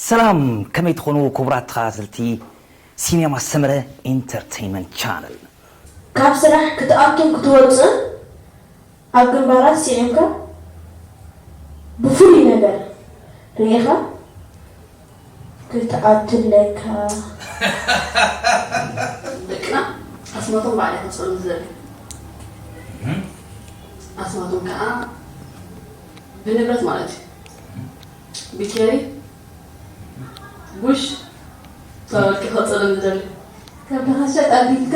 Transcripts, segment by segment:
ሰላም፣ ከመይ ትኾኑ ክቡራት ተኸታተልቲ ሲኔማ ሰመረ ኢንተርቴይንመንት ቻነል? ካብ ስራሕ ክትኣቱን ክትወፅእን ኣብ ግንባራት ስዒምካ ብፍሉይ ነገር ርኢኻ ክትኣቱ ኣለካ። ደቅና ኣስማቶም ባዕላ ከፅሉ ዝደሊ ኣስማቶም ከዓ ብንብረት ማለት እዩ። ቢኬሪ ቡሽ ተባልኪ ከፅሉ ዝደሊ ካብ ተኸሸ ጠቢልካ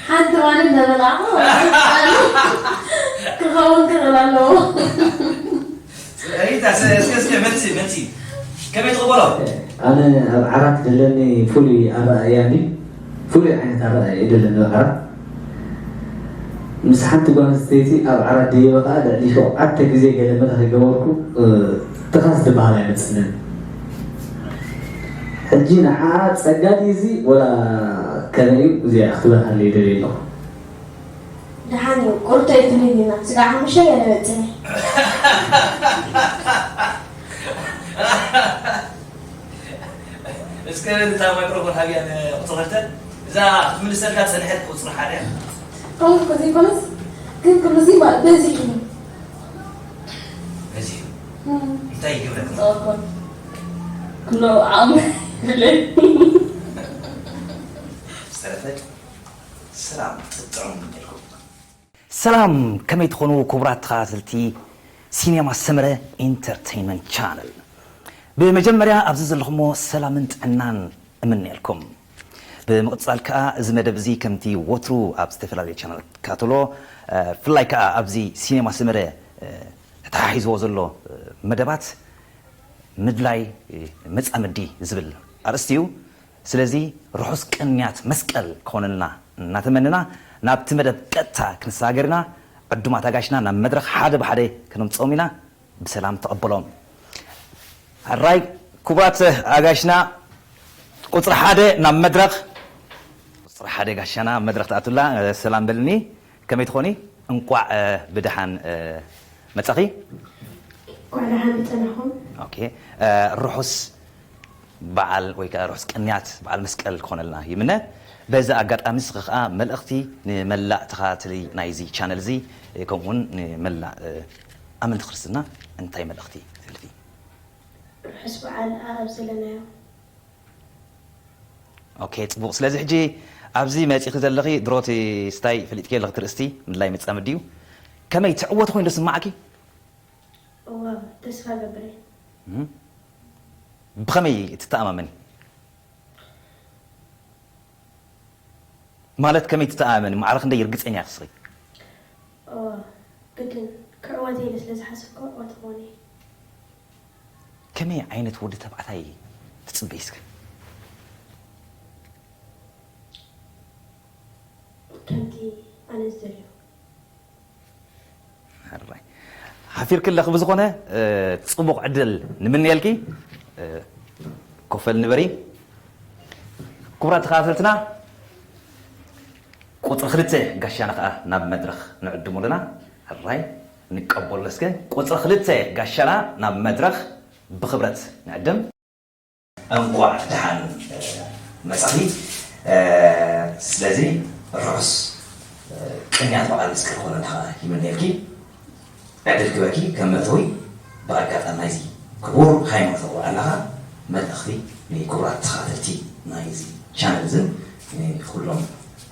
ሓንቲ ማን እንዳበላዕኹ ክኸውን ክኽእል ኣለዎ። እስከ እስከ መልሲ መልሲ ከመይ ትቕበሎ? ኣነ ኣብ ዓራት ዘለኒ ፍሉይ ኣረኣእያ እንዲ ፍሉይ ዓይነት ኣረኣእያ እዩ ዘለኒ ኣብ ዓራት። ምስ ሓንቲ ጓል ኣንስተይቲ ኣብ ዓራት ደይበ ከዓ ልዕሊ ሸውዓተ ግዜ ገለ መለ ከይገበርኩ ትኻስ ዝበሃል ኣይመፅንን። ሕጂ ንዓ ፀጋ ድዩ እዚ ወላ ከመይ እዩ እዚኣ ክትበልሃለይ ደልየ ኣለኹ። ደሓን እዩ ቁርተይ ትብል ኢና ስጋዕ ሓሙሽተ ገለ በፅሒ እስከ እታ ማይክሮፎን ሃብያ ንቁፅሪ ክልተ እዛ ክትምልሰልካ ዝፀንሐት ቁፅሪ ሓደ እያ። ከምኡ እኮ ዘይኮነስ ግን ክብሉ እዚ ማለት በዚሑ እዩ። በዚሑ እንታይ ይገብረኩም? ጸወኮን ክብሎ ዓቕሚ የብለይ። ዝተረፈ ሰላም ጥዑም ይበልኩም። ሰላም ከመይ ትኾኑ ክቡራት ተኸታተልቲ ሲኔማ ሰመረ ኢንተርቴይንመንት ቻነል? ብመጀመርያ ኣብዚ ዘለኹሞ ሰላምን ጥዕናን እምነልኩም። ብምቕጻል ከኣ እዚ መደብ እዚ ከምቲ ወትሩ ኣብ ዝተፈላለዩ ቻነላት ትከታተሎ ብፍላይ ከኣ ኣብዚ ሲኔማ ሰመረ ተተሓሒዝዎ ዘሎ መደባት ምድላይ መጻምዲ ዝብል ኣርእስቲ እዩ። ስለዚ ርሑስ ቅንያት መስቀል ክኾነልና እናተመነና ናብቲ መደብ ቀጥታ ክንሰጋገር ኢና። ዕዱማት ኣጋሽና ናብ መድረኽ ሓደ ብሓደ ከነምፅኦም ኢና። ብሰላም ተቐበሎም። ሕራይ ክቡራት ኣጋሽና ቁፅሪ ሓደ ናብ መድረኽ ቁፅሪ ሓደ ጋሻና ኣብ መድረኽ ትኣቱላ ሰላም በልኒ። ከመይ ትኾኒ? እንቋዕ ብደሓን መጻኺ። እንኳዕ ደሓን ምጸናኹም። ኦኬ ርሑስ በዓል ወይ ከዓ ርሑስ ቅንያት በዓል መስቀል ክኾነልና ይምነ። በዚ ኣጋጣሚ ንስኺ ከዓ መልእኽቲ ንመላእ ተኸታተሊ ናይዚ ቻነል እዚ ከምኡ እውን ንመላእ ኣመንቲ ክርስትና እንታይ መልእኽቲ ተሕልፊ? ርሑስ በዓል ኣብ ዘለናዮ። ኦኬ ፅቡቕ። ስለዚ ሕጂ ኣብዚ መፂኺ ዘለኺ ድሮቲ ስታይ ፈሊጥኪ ኣለኺ ትርእስቲ ምድላይ መፃምዲ እዩ። ከመይ ትዕወቲ ኮይኑ ዶ ስማዓኪ? እዋ ተስፋ ገብር እየ። ብኸመይ ትተኣማመኒ? ማለት ከመይ ትተኣማመኒ? ማዕረ ክንደይ ርግፀኛ ኢኺ ንስኺ? እዋ ግድን ክዕወት እየ ኢለ ስለ ዝሓሰብኩ ክዕወት እኾን እየ። ከመይ ዓይነት ወዲ ተባዕታይ ትፅበይ እስከ? ከምቲ ኣነ ዝደልዮ። ሕራይ ሓፊርኪ ኣለኺ። ብዝኾነ ፅቡቕ ዕድል ንምንየልኪ። ኮፈል ንበሪ። ክቡራት ተኸታተልትና ቁፅሪ ክልተ ጋሻና ከዓ ናብ መድረኽ ንዕድሞ ኣለና። ሕራይ ንቀበሎ እስከ ቁፅሪ ክልተ ጋሻና ናብ መድረኽ ብኽብረት ንዕድም። እንቋዕ ደሓን መጻኺ። ስለዚ ርሑስ ቅንያት በዓል መስቀል ክኾነልካ ይምነየልኪ። ዕድል ክበኪ ከም መእተዊ ብኣጋጣሚ ናይዚ ክቡር ሃይማኖታዊ በዓል ኣለኻ መልእኽቲ ንክቡራት ተኸታተልቲ ናይዚ ቻነል እዝን ንኩሎም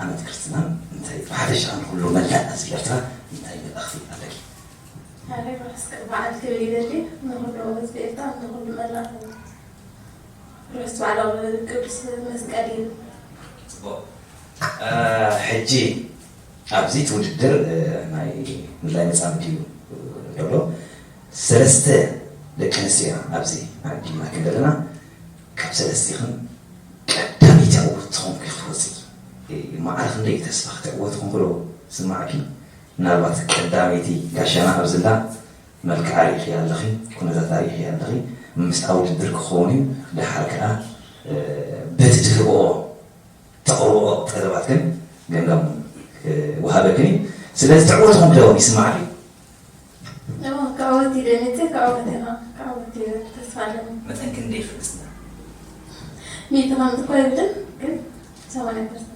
ኣመንቲ ክርስትናን እንታይ ብሓፈሻ ንኩሉ መላእ ህዝቢ ኤርትራ እንታይ መልእኽቲ ኣለኪ? ሓደ ርሑስ በዓል ክብል ይደሊ ንኹሉ ህዝቢ ኤርትራ ንኹሉ መላእ ርሑስ በዓል ቅዱስ መስቀል እዩ። ጽቡቕ ሕጂ ኣብዚ እቲ ውድድር ናይ ምድላይ መጻምዲ እዩ ዘሎ። ሰለስተ ደቂ ኣንስትዮ ኣብዚ ዓዲምናክን ዘለና ካብ ሰለስቲኽን ቀዳመይቲ ኣብኡ ትኾንኪ ክትወፂ ማዕረ ክንደይ ተስፋ ክትዕወቲ ኮንኩ ዶ ስማዕኪ? ምናልባት ቀዳመይቲ ጋሻና ኣብዚ እንዳ መልክዓ ርኢኽያ ኣለኺ፣ ኩነታታ ርኢኽያ ኣለኺ። ምስኣ ውድድር ክኸውን እዩ። ደሓር ከኣ በቲ ትህብኦ ተቕርብኦ ጠለባት ግን ገምጋም ክወሃበክን እዩ። ስለዚ ትዕወቲ ኮንኪ ዶ ይስማዕኪ? ክዕወት ኢለ መፅእ ክዕወት ኢኻ ክዕወት ኢለ ተስፋ ኣለኒ። መጠን ክንደይ ይፈልጽና? ሚእቲ ማለት እኮ ኣይብልን፣ ግን ሰማንያ ፐርሰንት።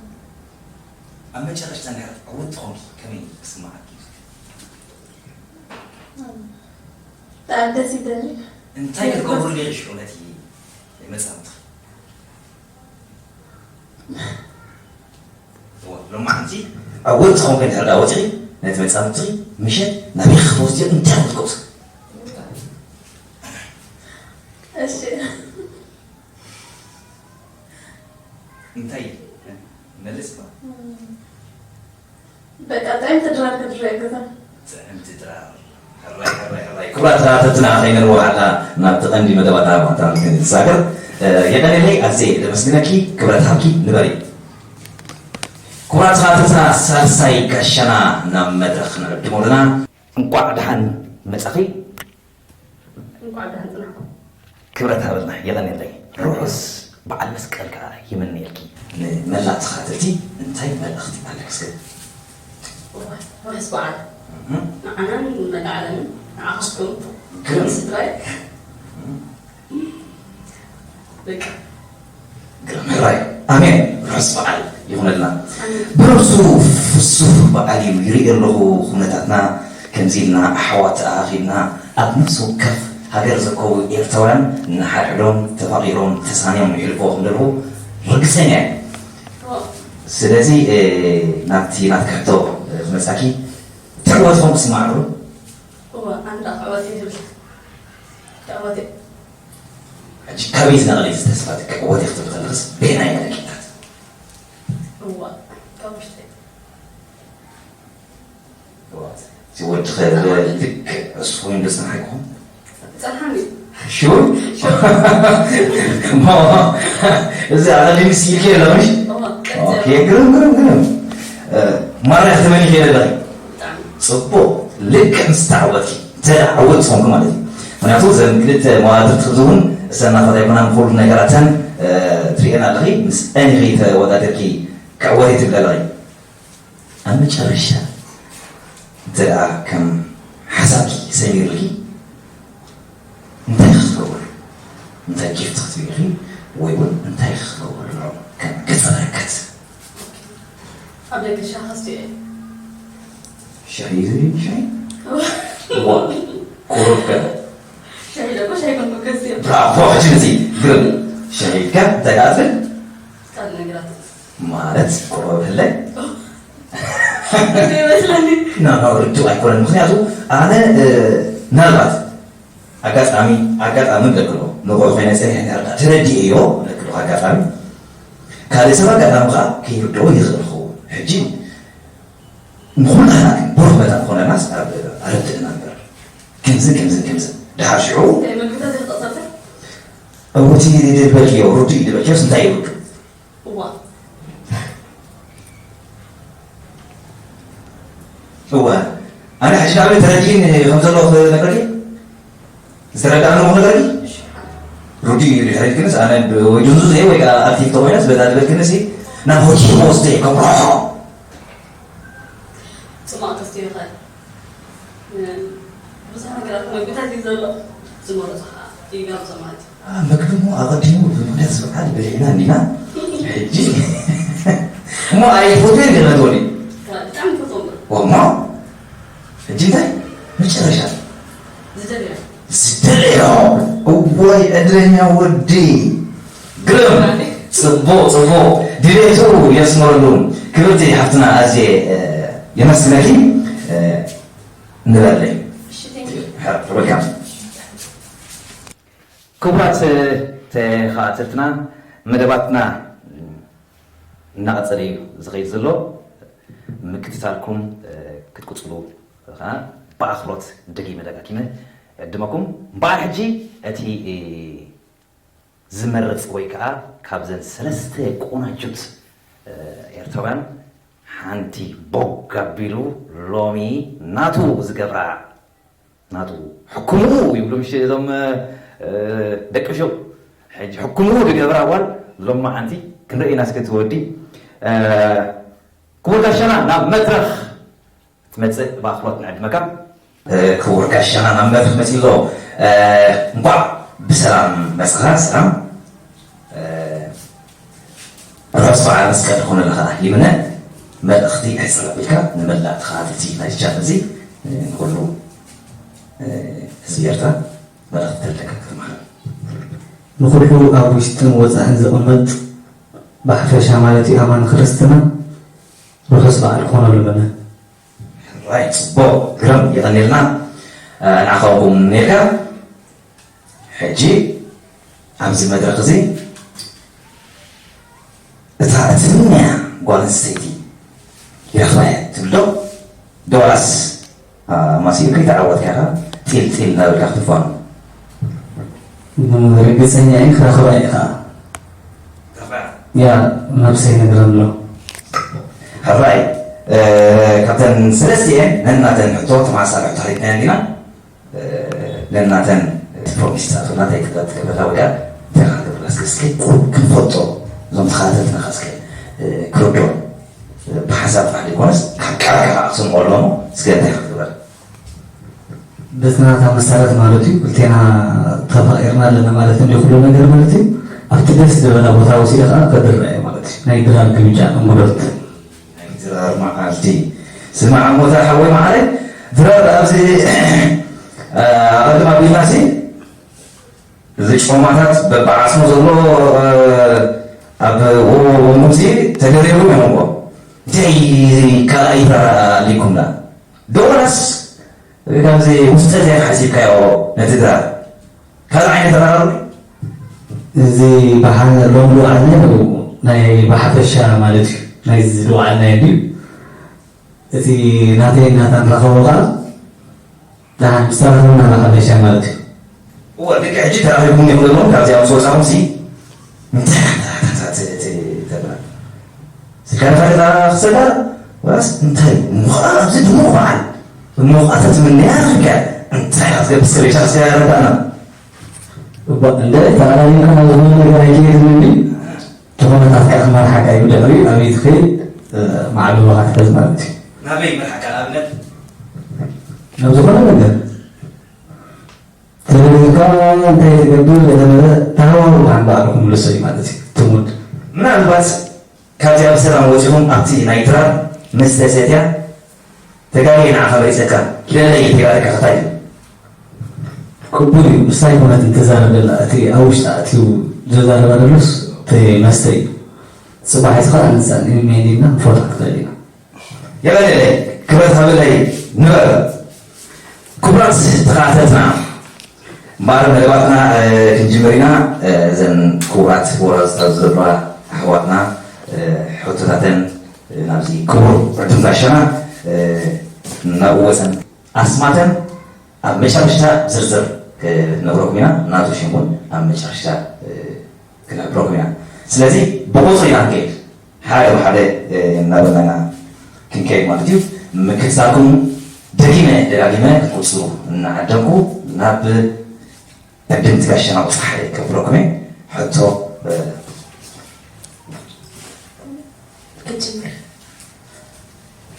ኣብ መጨረሽታ እንድሕር ዕውት ትኾንኪ ከመይ ክስምዓኪ እዩ? ብጣዕሚ ደስ ይብለኒ። እንታይ ክትገብሩ ዲኺ ሽዑ ነቲ መጻምድኺ? እዋ፣ ሎማዓንቲ ዕውት ትኸውን ከይድሕር ደኣ ወጺኺ ነቲ መጻምድትኺ ምሸት ናበይ ክትወስድዮ እንታይ ክትገብሩ? እሺ እንታይ መልስ ባ በቃ ጥዕምቲ ድራር ክትረአ ገዛ። ጥዕምቲ ድራር። ሕራይ ሕራይ ሕራይ። ክቡራት ተኸታተልትና ከይነንውሓላ ናብቲ ቀንዲ መደባትና ምኳንታ ክንሳገር የቀኔለይ ኣዜ ደመስግነኪ። ክብረት ሃብኪ ንበሪ። ክቡራት ተኸታተልትና ሳልሳይ ጋሻና ናብ መድረኽ ንዕድሞ ኣለና። እንቋዕ ደሓን መጻኺ። እንቋዕ ደሓን ጽናሕኩም። ክብረት ሃበልና የቐንየለይ። ርሑስ በዓል መስቀል ከኣ ይምነየልኪ። ንመላእ ተኻተልቲ እንታይ መልእኽቲ ኣለኪ እስከ? ርሑስ በዓል ንዓናን ንመላእ ዓለምን ንዓኻትኩም ንስድራይ በቃ ግርም ሕራይ ኣሜን። ርሑስ በዓል ይኹነልና። ብነብሱ ፍሱህ በዓል እዩ ይርኢ ኣለኹ። ኩነታትና ከምዚ ኢልና ኣሕዋት ተኣኻኺብና ኣብ ነፍሲ ወከፍ ሃገር ዝርከቡ ኤርትራውያን ንሓድሕዶም ተፋቒሮም ተሳንዮም ይሕልፍዎ ከም ዘለዉ ርግጸኛ እየ። ስለዚ ናብቲ ናትኪ ሕቶ ክመጻኪ ትዕወት ኾንኩ ስማዕ ዶ? እወ ኣንዳ ክዕወት ይብል ክዕወት እዩ ሕጂ ካበይ ዝነቐለ እዩ ተስፋ ትክዕወት ክትብል ከለኽስ በየናይ መለኪታት? እዋ ካብ ውሽጠይ እቲ ወዲ ኸ ልክዕ ዕሱብ ኮይኑ ዶ ዝጸንሓ ይኮን? ጸንሓኒ ሹር? እሞ እዚ ኣቐዲምስ ኢልኪ ኣለኽሽ? እዋ ኦኬ ቀጽል ግርም ግርም ግርም። ማርያ ክትመኒ ከይደ ኣለኺ? ብጣዕሚ ጽቡቕ ልክዕ ምስ ተዓወትኪ እንተ ደኣ ዓወት ዝኾንኩ ማለት እዩ። ምክንያቱ እዘን ክልተ መዋድርቲ ሕዚ እውን እሰናፈት ኣይኮናን ኩሉ ነገራተን ትሪኤን ኣለኺ። ምስአን ኢኺ ተወዳዲርኪ ክዕወት እየ ትብሊ ኣለኺ። ኣብ መጨረሻ እንተ ደኣ ከም ሓሳብኪ ሰሚሩልኪ እንታይ ኢኺ ክትገብሩ? እንታይ ጊፍት ክትህቢ ኢኺ ወይ እውን እንታይ ኢኺ ክትገብሩ ንዕኦም ከም ገጸ በረከት? ኣብ ደገ ሻሂ ከስትዮ እየ ሻሂ ዝብል ሻሂ ዋ ቁሩብ ከ ሻሂ ደሞ ሻሂ ኮንኩ ከስትዮ ብራቮ ሕጂ ነዚ ግርም ሻሂ ኢልካ እንታይ ደኣ ትብል ካልእ ነገራት ማለት ቁሩብ ህለ ይመስለኒ ና ና ርዱእ ኣይኮነን ምክንያቱ ኣነ ምናልባት ኣጋጣሚ ኣጋጣሚ ብለክሎ ንቑሕ ኮይነ ፀኒሐ ነርዳ ተረዲኤዮ ብለክሎ ኣጋጣሚ ካልእ ሰብ ኣጋጣሚ ከዓ ከይርድኦ ይኽእል ክኸውን ሕጂ ንኩላና ግን ብሩህ መታን ክኾነናስ ኣብ ኣረድእና እምበር ከምዝን ከምዝን ከምዝን ድሓር ሽዑ እንታይ ምግብታት ይኽጠሰልካ እውቲ ድበልክዮ ርዱእ ድበልክዮስ እንታይ ይርዱ እዋ እወ ኣነ ሕጂ ንዓበይ ተረዲእኒ ከም ዘለኹ ክነግረኪ ዝተረዳእንዎ ክነግረኪ ርዱእ እዩ ድሕሪት ግንስ ኣነ ወይ ድንዙዝ እየ ወይ ከዓ ኣክቲቭ ተኮይነስ በዛ ዝበልክንሲ ናብ ሆቴል ወስደ ከብርሖ ፅማቕ ከስትዮ ይኽእል ብዙሕ ነገራት መግብታት እዩ ዘሎ ዝመረፁ ከዓ ይጋብዞ ማለት እዩ ምግቢ እሞ ኣቐዲሙ ብምክንያት ስብዓት በሊዕና እንዲና ሕጂ እሞ ኣይትፈትዮ እንዲ ክትወዲ ብጣዕሚ ፈቶም ወማ ሕጂ እንታይ መጨረሻ ዝደልዮ ዝደለዮ እዋይ ዕድለኛ ወዲ ግርም ጽቡቕ ጽቡቕ ድሌቱ የስመረሉ ክብርቲ ሓፍትና ኣዝየ የመስግነኪ ንበለይ እሺ thank you ወልካም ክቡራት ተኸታተልትና መደባትና እናቐጸለ እዩ ዝኸይድ ዘሎ ምክትታልኩም ክትቅጽሉ ከዓ ብኣኽብሮት ደጊመ ደጋጊመ ዕድመኩም እምበኣር ሕጂ እቲ ዝመርፅ ወይ ከዓ ካብዘን ሰለስተ ቆናጁት ኤርትራውያን ሓንቲ ቦግ ኣቢሉ ሎሚ ናቱ ዝገብራ ናቱ ሕክምኡ ይብሉ ምሽ እዞም ደቂ ሹቕ ሕጂ ሕክምኡ ዝገብራ ጓል ሎማዓንቲ ክንርእይና እስከ ትወዲ ክቡር ጋሻና ናብ መድረኽ ትመፅእ ብኣኽብሮት ንዕድመካ ክቡር ጋሻና ናብ መድረኽ መፂእ ኣሎ እንኳዕ ብሰላም መጽኻ ሰላም። ርሑስ በዓል መስቀል ይኹነልኻ ይምነ። መልእኽቲ ሕጽር ኣቢልካ ንመላእ ተኸታተልቲ ናይቲ ቻነል እዚ፣ ንኹሉ ህዝቢ ኤርትራ መልእኽቲ ተለካ ክትመሓላልፍ። ንኹሉ ኣብ ውሽጥን ወጻእን ዝቕመጥ ብሓፈሻ ማለት እዩ ኣማኒ ክርስትና ርሑስ በዓል ክኾነሉ ምነ። ራይት፣ ጽቡቕ፣ ግርም፣ የቐንየልና። ንዓኻ እውን ኔርካ። ሕጂ ኣብዚ መድረኽ እዚ እታ እትምነያ ጓል ኣንስተይቲ ይረኽባ እየ ትብል ዶ? ዶላስ፣ አ፣ ማሲኡ ከይተዓወትካ ኢኻ ጢል ጢል እናበልካ ክትፋኑ። ርግጸኛ እየ ክረኽባ እየ ከዓ። ያ ነብሰይ ነግረን ኣሎ። ሕራይ፣ እ፣ ካብተን ሰለስቲኤን ነናተን ሕቶ ተመሳሳሊ ሕቶ ሓቲትናየን ዲና? ነናተን ፕሮሚስ ትኣትወና እንታይ ትብላ ትገብረላ ወይ ከዓ እንታይ ክትገብረላ እስከ እስከ ክንፈልጦ እዞም ተኸታተልትና እስከ ክርዶ ብሓሳብ ጥራሕ ዘይኮነስ ካብ ቃልካ ከዓ ክሰምዖ ኣለዎ። እስከ እንታይ ክትገብረላ? በቲ ናታ መሰረት ማለት እዩ ክልቴና ተፋቂርና ኣለና ማለት እንዲ ኩሉ ነገር ማለት እዩ። ኣብቲ ደስ ዝበላ ቦታ ወሲደ ከዓ ከድራ እየ ማለት እዩ። ናይ ድራር ግምጃ እንጉዶት ናይ ድራር መዓልቲ። ስማዕ እሞ እታ ሓወይ መዓረይ፣ ድራር ኣብዚ ኣቐድም ኣቢልናሲ እዚ ጮማታት በብዓጽሙ ዘሎ ኣብ ወንጉምሲ ተደሪሩ እዮም እኮ። እንታይ ካልኣይ ድራር ኣሊኩምና? ዶላስ ካብዚ ውስጠ ዚኣ ሓሲብካዮ ነቲ ድራር ካልእ ዓይነት ድራር ኣሎ? እዚ ብሓ- ሎሚ ሉዓልና ናይ ብሓፈሻ ማለት እዩ። ናይዚ ሉዓልና እዩ። እቲ ናተይ ናታ ንራኸቦ ከዓ ደሓን ምስ ተራኸብና ንሓፈሻ ማለት እዩ። እወ፣ ደቂ ሕጂ ተራኺብኩም ኢኹም ዘለኹም፣ ካብዚኣ ምስ ወጻኹም ሲ እንታይ ናታ ናታ ት- ት- ተብላ? ስልካ ዳኻ ዳኻ ክሰዳ? ወላስ እንታይ? እሞ ኸዓ ኣብዚ ድሙቕ በዓል፣ እሞ ኸዓ ተትምነያ ረኺብካያ። እንታይ ኢኻ ትገብር? ስክሪንሻት እስከ ረዳእና። እባ እንደ ተቓራኒና ናብ ዝኾነ ነገር ኣይከይድን እንዲ? ዝኾነ ናትካ ክመርሓካ እዩ፣ ብድሕሪኡ ኣበይ ትኸይድ፣ እ፣ ማዕበባኻ ትሕዝ ማለት እዩ። ናበይ ይመርሓካ? ንኣብነት? ናብ ዝኾነ ነገር። ተደሊልካ እንታይ ትገብር፣ ገለ መለ ተሃዋውርካ ንባዕሉ ክምልሶ እዩ ማለት እዩ። ትሙድ። ምናልባት ካብዚኣ ብሰላም ወጺኹም ኣብቲ ናይ ድራር መስተ ሰትያ ተጋግየ ንዓኻ መሪጸካ፣ ኪደለይ ተጋግካ ክታይ እዩ? ቅቡል እዩ። ንሳ ኣይኮነትን ተዛረብ ዘላ፣ እቲ ኣብ ውሽጣ ኣትዩ ዘዛርባ ዘሎስ እቲ መስተ እዩ። ጽባሕ እዚ ኸኣ ንሳ ንሜንዲና ክንፈትሖ ንኽእል ኢና። የቐንየለይ፣ ክብረት ሃበለይ፣ ንበር። ክቡራት ተኸታተልትና፣ እምበኣር መደባትና፣ እ፣ ክንጅምር ኢና። እ፣ እዘን ክቡራት ወራዝታት ዘለዋ ኣሕዋትና፣ እ፣ ሕቶታተን፣ እ፣ ናብዚ ክቡር ዕዱም ጋሻና፣ እ፣ ናብኡ ወሰን ኣስማተን ኣብ መጨረሽታ ዝርዝር ክንነግረኩም ኢና። ናቱ ሽም እውን ኣብ መጨረሽታ፣ እ፣ ክንሕብረኩም ኢና። ስለዚ ብቑጽሪ ኢና ክንከይድ፣ ሓደ ብሓደ፣ እ፣ እናበልና ኢና ክንከይድ ማለት እዩ። ምክትታልኩም ደጊመ ደጋጊመ ክትቁጽሩ እናዓደምኩ ናብ ዕድምቲ ጋሻና ቁጽሪ ሓደ ከብረኩም እየ። ሕቶ፣ እ፣ ክጅምር።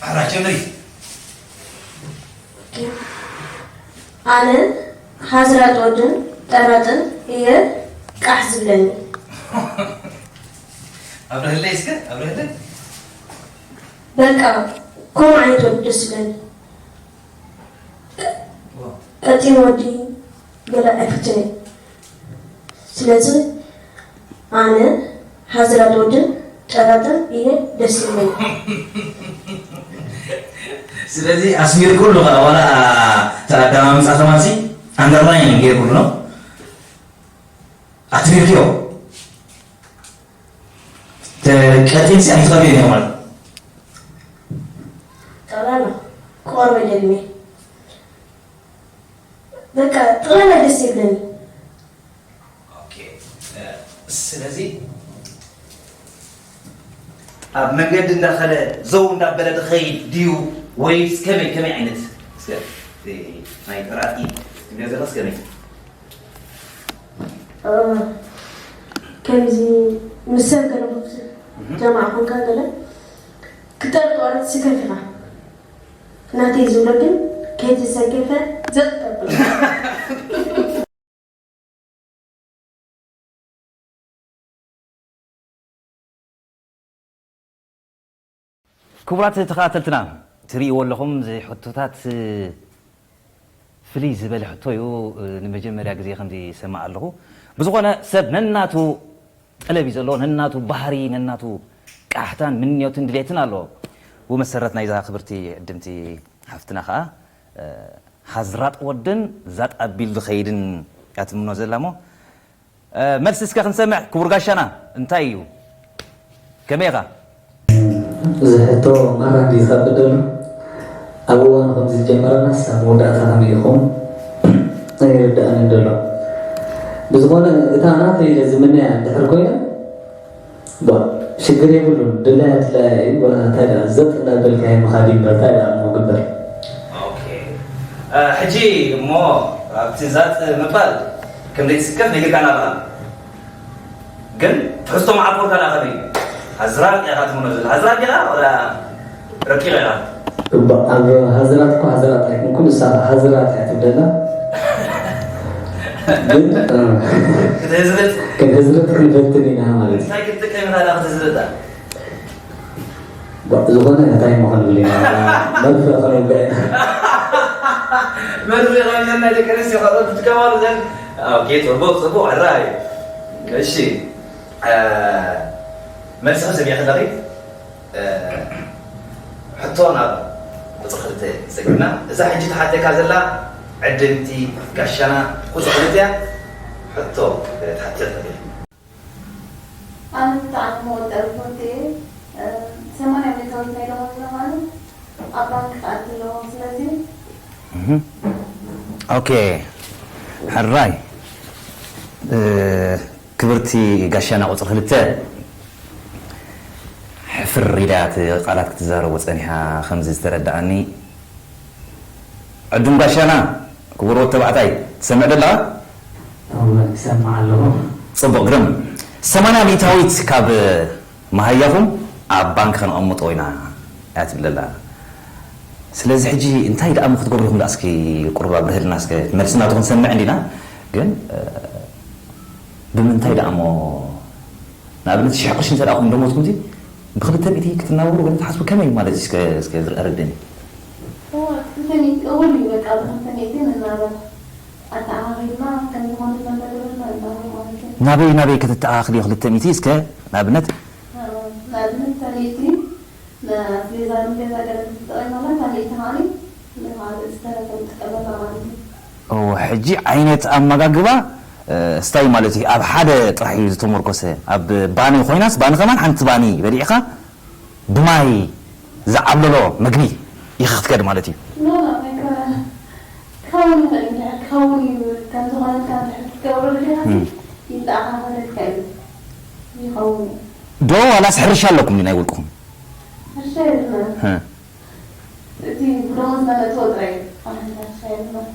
ኣራ ጀምሪ። ኣነ ሓዝራጥ ወድን ጠራጥን እየ ቃሕ ዝብለኒ። ኣብርህለይ እስከ፣ ኣብርህለይ። በቃ፣ ከምኡ ዓይነት ወዲ ደስ ይብለኒ። ቀጢን ወዲ ገለ ኣይፍትን እየ። ስለዚ ኣነ ሓዝራጥ ወድን ጠራጥን እየ ደስ ዝብለኒ። ስለዚ ኣስሚርኩሉ ኸኣ ዋላ እቲ ኣደማምጻ ከማንሲ ኣንደርላይን ጌርኩሉ ነው። ኣትሪርክዮ። ተ-፣ ቀጢንሲ ኣይትቐርብዮ ማለት። ጠቕላላ ክቐርቦ ይደሊ እየ። በቃ ጠቕላላ ደስ ይብለኒ። ኦኬ፣ እ፣ ስለዚ ኣብ መንገዲ እንዳኸደ ዘው እንዳበለ ዝኸይድ ድዩ ወይስ ከመይ፣ ከመይ ዓይነት? እስከ፣ እ፣ ናይ ጥራጢ ትብልዮ ዘለስ ከመይ? እ፣ ከምዚ ምስ ሰብ ገለ እህ። ጀማዓ ኮንካ ገለ ክጠርጥሮ ትስከፍ ኢኻ። ናተይ ዝብሎ ግን ከይተሰከፈ ዘጥ ተብሎ። ክቡራት ተኸታተልትና፣ ትርእይዎ ኣለኹም፣ እዚ ሕቶታት ፍልይ ዝበለ ሕቶ እዩ። ንመጀመርያ ግዜ ከምዚ ይሰማዕ ኣለኹ። ብዝኾነ፣ ሰብ ነናቱ ጠለብ እዩ ዘለዎ፣ ነናቱ ባህሪ፣ ነናቱ ቃሕታን ምንዮትን ድሌትን ኣለዎ። ብመሰረት ናይዛ ክብርቲ ዕድምቲ ሓፍትና ኸኣ፣ ሃዝራጥ ወድን ዛጥ ኣቢል ዝኸይድን እያ ትምኖ ዘላ እሞ፣ እ፣ መልሲ እስከ ክንሰምዕ። ክቡር ጋሻና፣ እንታይ እዩ? ከመይ ኢኻ? እዚ ሕቶ ማራ እንድዩ ዝኸብድ ዘሎ። ኣብ እዋኑ ከም ዝጀመረናስ ኣብ መወዳእታ ከመይ ይኸውን ኣይርድኣንን ዘሎ። ብዝኾነ እታ ናተይ ኢለ ዝምነያ እንድሕር ኮይና፣ ቧ፣ ሽግር የብሉን። ድላያ ድላያ እዩ። ቧ፣ እንታይ ደኣ ዘጥ እንዳበልካዮ ምኻድ እዩ እምበር እንታይ ደኣ እሞ ግበር። ኦኬ። እ፣ ሕጂ እሞ ኣብቲ ዛጥ ምባል ከም ዘይትስከፍ ነጊርካና ኣለኻ። ግን ትሕዝቶ መዓኮርካ ደኣ ከመይ እዩ? ሃዝራጥ ኢኻ ትምኖ ዘለኻ። ሃዝራጥ ዲኻ ወላ ረቂቕ ኢኻ? እባ፣ ኣብ ሃዝራጥ እኮ ሃዝራጥ ኣይኮንኩን፣ ንሳ ሃዝራጥ እያ ትብለና። ግን፣ እ፣ ክትህዝርጥ? ክንህዝርጥ ክንፈትን ኢና ማለት እዩ። እንታይ ክትጥቀም ኢኻ ደኣ ክትህዝርጥ ደኣ? ባ፣ ዝኾነ እንታይ እሞ ክንብል ኢና? መርፍእ ክንውግዕ ኢና። መርፍእ ከም ዘና ደቂ ኣንስትዮ ካልኦት ዝጥቀማሉ ዘን። ኦኬ፣ ጽቡቕ፣ ጽቡቕ፣ ሕራይ። እሺ፣ እ፣ መልስኺ ሰሚዐ ከለኺ፣ እ፣ ሕቶ ናብ ቁጽሪ ክልተ ሰጊርና። እዛ ሕጂ ትሓተካ ዘላ ዕድምቲ ጋሻና ቁጽሪ ክልተ እያ። ሕቶ ክትሓትት ትኽእል። ኣነ ብጣዕሚ መወጠሪ ፖርቲ እየ። ሰማንያ ሚእታዊት ናይ ደሞዝ ዝኸኣሉ ኣብ ባንክ ክኣቱ ኣለዎ። ስለዚ እህ። ኦኬ፣ ሕራይ። እ፣ ክብርቲ ጋሻና ቁጽሪ ክልተ፣ ሕፍር ኢላ እያ እቲ ቃላት ክትዛረቦ ጸኒሓ፣ ከምዚ ዝተረድኣኒ። ዕዱም ጋሻና፣ ክቡር ወዲ ተባዕታይ፣ ትሰምዕ ደለኻ? እወ፣ ይሰምዕ ኣለኹ። ጽቡቕ፣ ግርም። ሰማንያ ሚእታዊት ካብ መሃያኹም ኣብ ባንክ ከነቐምጦ ኢና እያ ትብል ዘላ። ስለዚ ሕጂ እንታይ ደኣ እሞ ክትገብሩ ኢኹም ደኣ እስኪ ቁሩብ ኣብርህልና እስከ። መልሲ ናቱ ክንሰምዕ እንዲና፣ ግን፣ እ፣ ብምንታይ ደኣ እሞ ንኣብነት ሽሕ ቅርሺ እንተ ደኣ ኮይኑ ደሞዝኩምሲ ብክልተ ሚእቲ ክትናበሩ ገለ ትሓስቡ ከመይ ማለት እዩ? እስከ፣ እስከ ዝርአ ረድእኒ። እወ፣ ክልተ ሚእቲ እኹል እዩ በቃ፣ ብክልተ ሚእቲ ንናበር። ኣተኣኻኺብና ከም ዝኾነ እናተገበርና ንናበር ማለት እዩ። ናበይ ናበይ ከተተኣኻኽልዮ ክልተ ሚእቲ እስከ ንኣብነት? ንኣብነት እታ ሚእቲ ንኣስቤዛ ንገዛ ገለ ተጠቒምናላ፣ እታ ሚእቲ ከዓኒ ንኻልእ ዝተረፈ ንጥቀመላ ማለት እዩ። እወ፣ ሕጂ ዓይነት ኣመጋግባ፣ እ፣ ስታይ ማለት እዩ፣ ኣብ ሓደ ጥራሕ እዩ ዝተመርኮሰ። ኣብ ባኒ ኮይናስ፣ ባኒ ከማን ሓንቲ ባኒ በሊዕኻ፣ ብማይ ዝዓብለሎ መግቢ ኢኻ ክትከድ ማለት እዩ። ኖ፣ ኖ፣ ኣይኮነን። ክኸውን ይኽእል እዩ፣ እንድሕር ክኸውን እዩ፣ ከም ዝኾነልካ እንድሕር ክትገብሮ ደሊኻ፣ እም። ይተኣኻኸለልካ እዩ። ይኸውን እዩ። ዶ ዋላስ ሕርሻ ኣለኩም ናይ ውልቅኹም? ሕርሻ የብልናን። ሀ። እቲ ብደሞዝና ነእትዎ ጥራይ እዩ። ኣብ ሕርሻ የብልናን።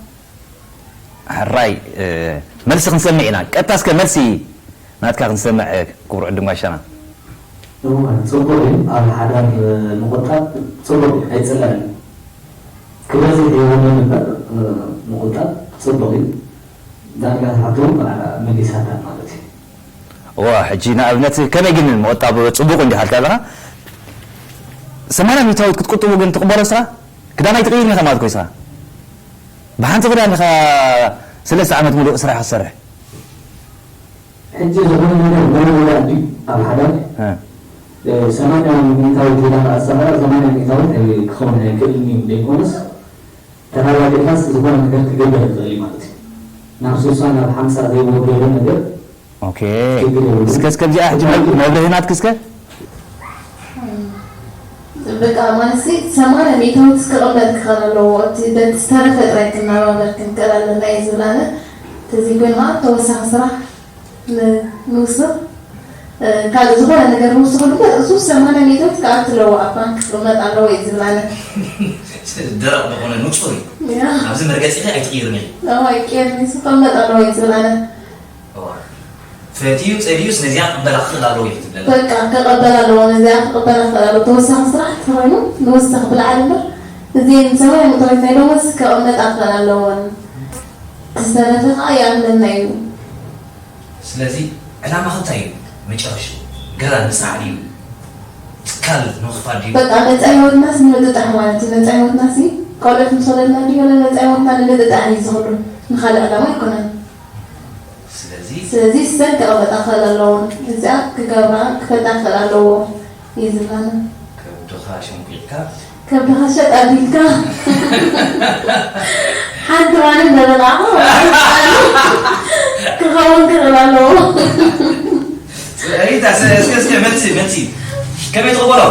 ሕራይ፣ እ፣ መልሲ ክንሰምዕ ኢና። ቀጥታ እስከ መልሲ ናትካ ክንሰምዕ፣ እ፣ ክቡር ዕድም ጋሻና። እወ፣ ጽቡቕ እዩ። ኣብ ሓዳር፣ እ፣ ምቑጣብ ጽቡቕ እዩ፣ ኣይጽላእን እዩ። ክበዝሕ የብሉን እምበር፣ እ፣ ምቑጣብ ጽቡቕ እዩ። ዳርጋ ትሓቶ እውን ብኣ መሊሳታ ማለት እዩ። እወ፣ ሕጂ ንኣብነት ከመይ ግን ምቑጣብ ጽቡቕ እንዲኻ ኢልካ ኣለኻ? ሰማንያ ሚእታዊት ክትቁጥቡ ግን ትቕበሎ ንስኻ? ክዳን ኣይትቕይርን ኢኻ ማለት እኮ ንስኻ። ብሓንቲ ክዳን ኢኻ ሰለስተ ዓመት ሙሉእ ስራሕ ክትሰርሕ። ሕጂ ዝኾነ ነገር መለወያ ድዩ ኣብ ሓዳር? እ። ሰማንያ ሚእታዊት ኢላ ከኣ ዝሰመረ ሰማንያ ሚእታዊት ኣይ-፣ ክኸውን ኣይክእልን እዩ ዘይኮነስ፣ ተረዳዲእካስ ዝኾነ ነገር ክግበር ይኽእል እዩ ማለት እዩ። ናብ ስሳ ናብ ሓምሳ ዘይወገደ ነገር ኦኬ። ችግር የብሉን። እስከ፣ እስከ ኣብዚኣ ሕጂ መብ-፣ መብርሂ ናትኪ እስከ? በቃ ማለትሲ ሰማንያ ሚእታዊት ክቕመጥ ክኽእል ኣለዎ። እቲ በቲ ዝተረፈ ጥራይ ክነባበር ክንክእል ኣለና እየ ዝብል ኣነ። ተዘይኮይኑ ከዓ ተወሳኺ ስራሕ ን-፣ ንውስኽ። እ፣ ካልእ ዝኾነ ነገር ንውስኸሉ እምበር እሱ ሰማንያ ሚእታዊት ክኣቱ ኣለዎ፣ ኣብ ባንክ ክቕመጥ ኣለዎ እየ ዝብል ኣነ። ደረቕ ዝኾነ ንጹር እዩ። ያ። ኣብዚ መርገጺኺ ኣይትቕይርን ኢኺ። እዋ፣ ኣይቅየርን፣ እሱ ክቕመጥ ኣለዎ እየ ዝብል ኣነ። እዋ። ፈትዩ ጸልዩስ ነዚኣ ክቕበላ ክኽእል ኣለዎ ኢኺ ትብለና። በቃ፣ ክቕበላ ኣለዎ፣ ነዚኣ ክቕበላ ክኽእል ኣለዎ። ተወሳኺ ስራሕ እንተኾይኑ ንውስኽ ብላዕሊ እምበር፣ እዚኤን ሰማንያ ሚእታዊት ናይ ደሞዝ ክቕመጣ ክኽእል ኣለወን። ዝተረፈ ከዓ ይኣምነና እዩ። ስለዚ ዕላማኺ እንታይ እዩ? መጨረሽኡ ገዛ ንስራሕ ድዩ? ትካል ንምኽፋት ድዩ? በቃ ነፃ ህይወትናስ ንምጥጣሕ ማለት እዩ። ነፃ ህይወትናሲ ቆልዑት ምስ ወለድና ድዩ ወላ ነፃ ህይወትና ንምጥጣሕ እዩ ዝኽሉ ንኻልእ ዕላማ ኣይኮነን። ስለዚ ስለዚ ሰን ክቐበጣ ክኽእል ኣለዎ። እዚኣ ክገብራ ክፈልጣ ክኽእል ኣለዎ እዩ ዝብላና። ከብድኻ ሸንኩዕካ ከብድኻ ሸጥ ኣቢልካ ሓንቲ ማለት እንዳበላዕኻ ክኸውን ክኽእል ኣለዎ። ሪታ፣ እስከ እስከ መልሲ መልሲ ከመይ ትቕበሎ?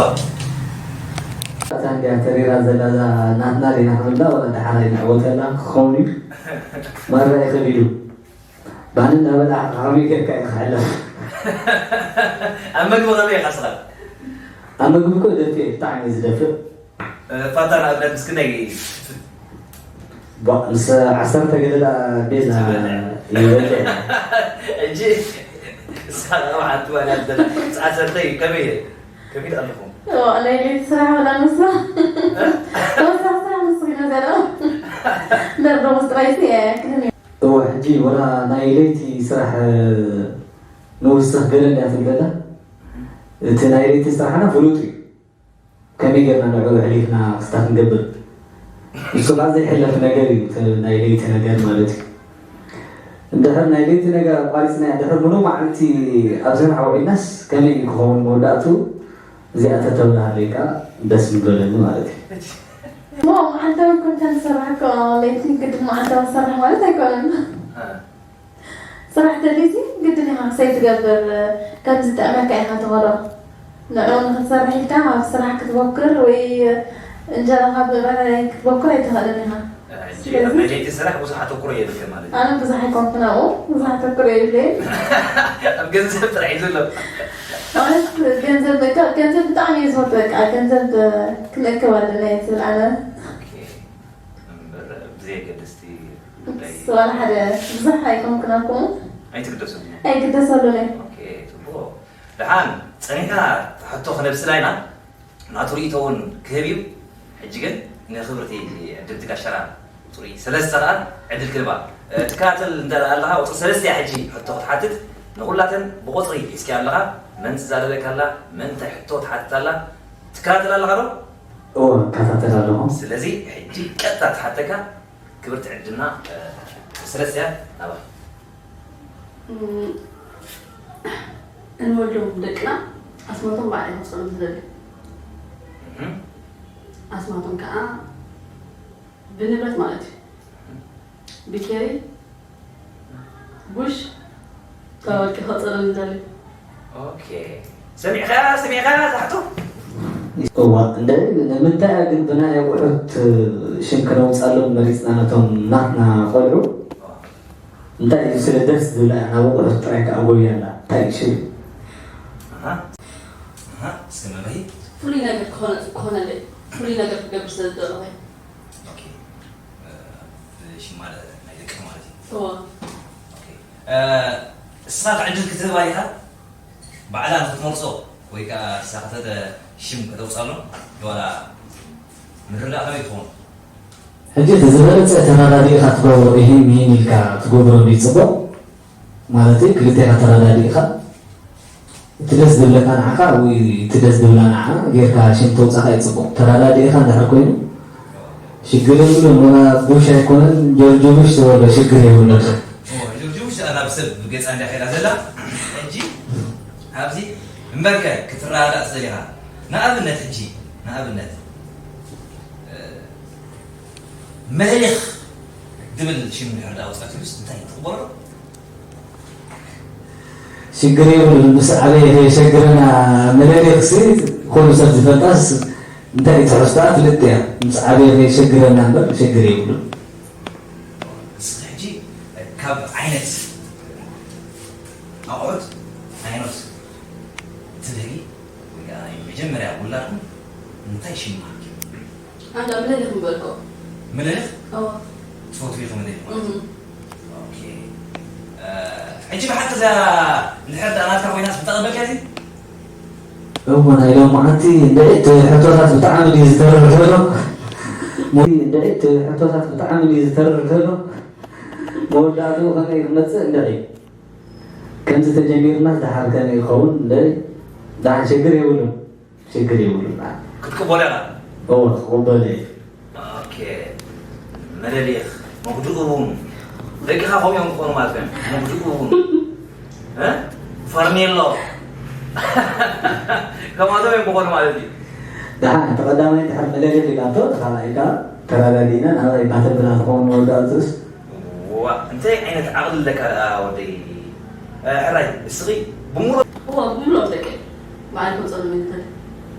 እታ እንድያ ተሪራ ዘላ እዛ ናትና ዲና ክንብላ ወላ ደሓራይ ንዕወተላ ክኸውን እዩ። ማራ ይኸቢዱ ባኒ እናበላዕካ ከመይ ጌርካ እዩ ክሕለፍ? ኣብ መግቢ ከመይ ኢኻ ስኻ? ኣብ መግቢ እኮ ደፊእ ብጣዕሚ እዩ ዝደፍእ። ፋታ ንኣብነት ምስ ክንደይ ቧ ምስ ዓሰርተ ገለ ደኣ ቤላ ይበልዕ። ሕጂ ንስኻ ኣብ ሓንቲ ዋላ ዝደላ ዓሰርተ እዩ ከመይ ከመይ ኣለኹም? ናይ ቤት ስራሕ ወላ ንሱ ተወሳኺ ስራሕ ንሱ ኪና ዘላ ደርዶ ምስ ጥራይሲ ክህን እወ ሕጂ ወላ ናይ ለይቲ ስራሕ ንውስኽ ገለ እንድያ ትብል ዘላ። እቲ ናይ ለይቲ ስራሕና ፍሉጥ እዩ። ከመይ ጌርና ንዕኡ ኣሕሊፍና ክስታ ክንገብር እሱ ከዓ ዘይሕለፍ ነገር እዩ። እቲ ናይ ለይቲ ነገር ማለት እዩ። እንድሕር ናይ ለይቲ ነገር ኣቋሪፅና እንድሕር ሙሉእ መዓልቲ ኣብ ስራሕ ውዒልናስ ከመይ እዩ ክኸውን መወዳእቱ? እዚኣ ተተብራህለይ ከዓ ደስ ምበለኒ ማለት እዩ። እሞ መዓልታዊ ኮንተንት ሰራሕኮ ለይቲ ግድን መዓልታዊ ሰራሕ ማለት ኣይኮነን። ስራሕ ደሊሲ ግድን ኢኻ ክሰይ ትገብር ከም ዝጠዕመካ ኢኻ ትኸዶ። ንዕኡ ንክትሰርሕ ኢልካ ኣብ ስራሕ ክትቦክር ወይ እንጀራኻ ብምእራይ ክትቦክር ኣይትኽእልን ኢኻ። ሕጂ ኣብ ናይ ለይቲ ስራሕ ብዙሕ ኣተኩሮ የብልክን ማለት እዩ። ኣነ ብዙሕ ኣይኮንኩን ኣብኡ ብዙሕ ኣተኩሮ የብለይን። ኣብ ገንዘብ ጥራሕ እዩ ዘሎ። ማለት ገንዘብ በቃ ገንዘብ ብጣዕሚ እየ ዝፈቱ በቃ ገንዘብ ክንእክብ ኣለና እየ ዝብል ኣነ። እምበር ብዘየገድስቲ ጉዳይ ዋላ ሓደ ብዙሕ ኣይኮንኩን ኣብኩምኡ ኣይትግደሱ። ኣይግደሰሉን እየ። ኦኬ፣ ጽቡቕ። ደሓን ጸኒሕና ሕቶ ክነብስላ ኢና። ናቱ ርእይቶ እውን ክህብ እዩ። ሕጂ ግን ንክብርቲ ዕድልቲ ጋሻና ቁፅሪ ሰለስተ ከዓ ዕድል ክህባ። ትከታተል እንተ ኣለኻ ቁፅሪ ሰለስተ እያ ሕጂ ሕቶ ክትሓትት። ንኹላተን ብቁፅሪ ሒዝኪ ኣለኻ። መን ትዛረበካ ኣላ፣ መን እንታይ ሕቶ ትሓትት ኣላ ትከታተል ኣለኻ ዶ? እወ እከታተል ኣለኹ። ስለዚ ሕጂ ቀጥታ ትሓተካ ክብርቲ ዕድልና ቁፅሪ ሰለስተ እያ ናባኺ። እንወልዶም ደቅና ኣስማቶም ባዕለይ ከውፅኦም ዝደሊ። ኣስማቶም ከዓ ብንብረት ማለት እዩ። ብኬሪ፣ ቡሽ፣ ታወቂ ከውፅኦም ዝደሊ። ኦኬ። ሰሚዕካ ሰሚዕካ ዛሕቶ? እዋ እንደ ንምንታይ ግን ብናይ ኣቑሑት ሽም ክነውፃሎም መሪፅና ነቶም ናትና ቆልዑ? እንታይ እዩ ስለ ደስ ዝብላ ናብ ኣቑሑት ጥራይ ከዓ ጎብያ ኣላ እንታይ እዩ ሽም? እስከ መብርሂ ፍሉይ ነገር ክኾነ ክኾነለይ ፍሉይ ነገር ክገብር ስለ ዝደለኹ። ሽማ ናይ ደቂ ማለት እዩ። እሳ ዕድል ክትህባ ኢኻ ባዕላ ንክትመርፆ ወይ ከዓ ዝሳኸተተ ሽም ከተውፃሎም ዋላ ምርዳእ ከመይ ትኸውን? ሕጂ እቲ ዝበለፀ ተረዳዲእካ ትገብሮ ኢሂን ሚሂን ኢልካ ትገብሮ ድዩ ፅቡቕ? ማለት ክልቴኻ ተረዳዲእካ እቲ ደስ ዝብለካ ንዓኻ ወይ እቲ ደስ ዝብላ ንዓ ጌርካ ሽም ተውፃኻ እዩ ፅቡቕ። ተረዳዲእካ እንድሕር ኮይኑ ሽግር የብሉን። ወላ ቡሽ ኣይኮነን ጆርጅ ቡሽ ዝበሎ ሽግር የብሉን። ጆርጅ ቡሽ ናብ ሰብ ገፃ እንዳ ከይዳ ዘላ ሕጂ ኣብዚ እምበርከ ክትረዳዳእ ትደሊኻ ንኣብነት ሕጂ ንኣብነት መህሊኽ ዝብል ሽም ድሕር ዳ ኣውፃእትሉስ እንታይ ትቕበሎ? ሽግር የብሉን ምስ ዓበየ ከየሸግረና መለሊኽሲ ኩሉ ሰብ ዝፈልጣስ እንታይ እዩ ትሕዝቶኣ ፍልጥቲ እያ ምስ ዓበየ ከየሸግረና እምበር ሽግር የብሉን። እስኺ ሕጂ ካብ ዓይነት ኣቑሑት ኣይኖት ትብህጊ ወይ ከዓ ናይ መጀመርያ ውላድኩም እንታይ ሽም ይሃብኪ? ኣንዳ ምልልኽ ምበልኮ። ምልልኽ ኣዎ። ትፈትዊ ኢኹም ምልልኽ ማለት እዩ። እም። ኦኬ። ሕጂ ብሓቂ እዛ እንድሕር ደኣ ናትካ ኮይናስ ምተቐበልካ እዚ? እሞ ናይ ሎማዓንቲ እንድዒ እቲ ሕቶታት ብጣዕሚ ድዩ ዝተርር ዘሎ? እንድዒ እቲ ሕቶታት ብጣዕሚ ድዩ ዝተርር ዘሎ? መወዳእትኡ ከመይ ክመፅእ እንድዒ ከምዚ ተጀሚርናስ ደሓር ከመይ ይኸውን እንድዒ ደሓን ሽግር የብሉን። ችግር የብሉና። ክትቅበሎ ኢኻ። እወ ክቕበል እየ። ኦኬ። መለሊኽ መጉድኡ እውን ደቂኻ ከምኡ እዮም ክኾኑ ማለት እዮም። መጉድኡ እውን እ? ፈርኔሎ ከማቶም እዮም ክኾኑ ማለት እዩ። ደሓ እቲ ቀዳማይ ድሕር መለሊኽ ኢላቶ እቲ ካልኣይ ከዓ ተረዳዲእና ናብኣ ይባተብላ ትኸውን መወዳእቱስ ዋ እንታይ ዓይነት ዓቕሊ ኣለካ ደኣ ወደይ። እ፣ ሕራይ እስኺ ብሙሉ እዋ ብምሎም ደቂ በዓል ከምፀሉ መንተል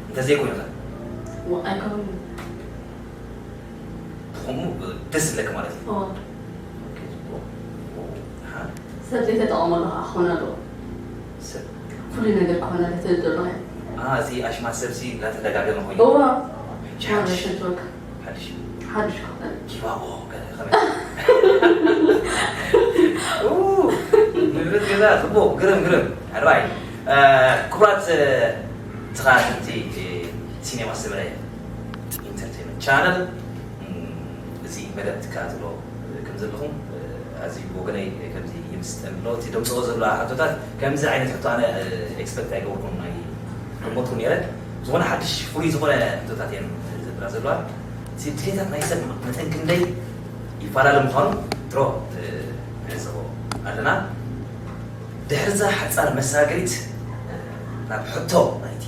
እንተዘይኮይኑ ከ ኣይከውን ከምኡ ደስ ዝብለካ ማለት እዩ። እዋ ኦኬ፣ ጽቡቕ። ሓ- ሰብ ዘይተጠቐመሉ ከዓ ክኾን ኣለዎ። ሰብ ፍሉይ ነገር ክኾነለ ትደሎ አ፣ እዚ ኣሽማት ሰብሲ እናተደጋገመ ኮይኑ እዋ ሓድሽ ሽንትወክ ሓድሽ ሓድሽ ክኾነ ኪባቦ ገለ ከመይ? ኡ፣ ንብረት ገዛ ጽቡቕ ግርም ግርም። ሕራይ እ፣ ክቡራት እ፣ ተኸታተልቲ እ፣ ሲኔማ ሰመረ ኢንተርቴይንመንት ቻነል እ፣ እዚ መደብ ትከታተሎ ከም ዘለኹም እ፣ ኣዝዩ ብወገነይ ከምዚ ይምስጠን ኣሎ። እቲ ደምፅኦ ዘለዋ ሕቶታት ከምዚ ዓይነት ሕቶ ኣነ እ፣ ኤክስፐክት ኣይገበርኩን ናይ ገመትኩ ነይረ። ዝኾነ ሓድሽ ፍሉይ ዝኾነ ሕቶታት እየን ዘብራ ዘለዋ። እቲ ድሌታት ናይ ሰብ መጠን ክንደይ ይፈላለ ምዃኑ ድሮ እ፣ ንዕዘቦ ኣለና። ድሕርዛ ሓጻር መሰጋገሪት ናብ ሕቶ ናይቲ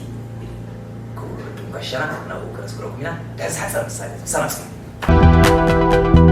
ክቡር ዕዱም ጋሻና ናብኡ ከነስግረኩም ኢና። ድሕርዛ ሓጻር መሰጋገሪት ምሳና ጽኑ።